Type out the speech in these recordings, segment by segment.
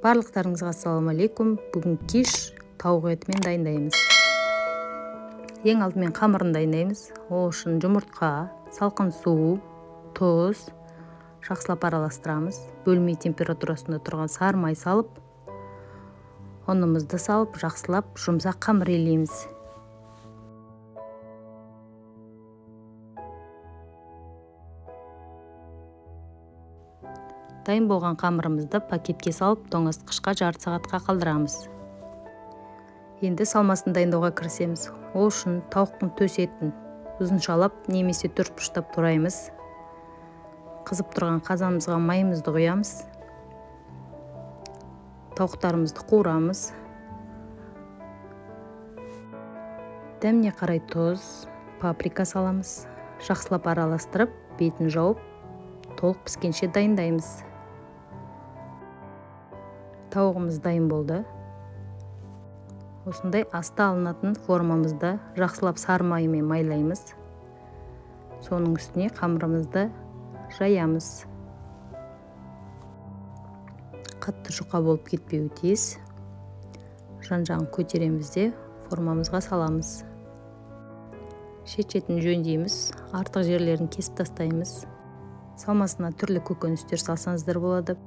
Барлықтарыңызға ассалаумағалейкум. Бүгін киш тауық етімен дайындаймыз. Ең алдымен қамырын дайындаймыз. Ол үшін жұмыртқа, салқын су, тұз жақсылап араластырамыз. Бөлме температурасында тұрған сары май салып, ұнымызды салып, жақсылап жұмсақ қамыр илейміз. Дайын болған қамырымызды пакетке салып, тоңазытқышқа жарты сағатқа қалдырамыз. Енді салмасын дайындауға кірісеміз. Ол үшін тауықтың төс етін ұзыншалап немесе төртбұрыштап тураймыз. Қызып тұрған қазанымызға майымызды құямыз. Тауықтарымызды қуырамыз. Дәміне қарай тұз, паприка саламыз. Жақсылап араластырып, бетін жауып, толық піскенше дайындаймыз. Тауығымыз дайын болды. Осындай асты алынатын формамызды жақсылап сары маймен майлаймыз. Соның үстіне қамырымызды жаямыз. Қатты жұқа болып кетпеуі тиіс. Жан-жағын көтереміз де формамызға саламыз. Шет-шетін жөндейміз, артық жерлерін кесіп тастаймыз. Салмасына түрлі көкөністер салсаңыздар болады.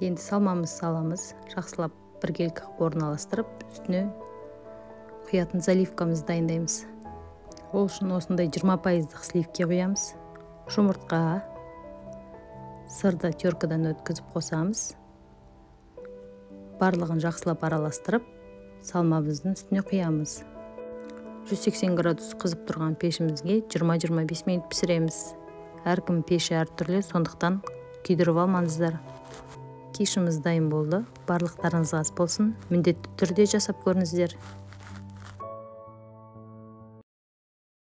Енді салмамыз саламыз, жақсылап біркелкі орналастырып, үстіне құятын заливкамызды дайындаймыз. Ол үшін осындай 20% сливке құямыз. Жұмыртқа, сырды теркадан өткізіп қосамыз. Барлығын жақсылап араластырып, салмамыздың үстіне құямыз. 180 градус қызып тұрған пешімізге 20-25 минут пісіреміз. Әркім пеші әртүрлі, сондықтан күйдіріп алмаңыздар. Кишіміз дайын болды. Барлықтарыңызға ас болсын. Міндетті түрде жасап көріңіздер.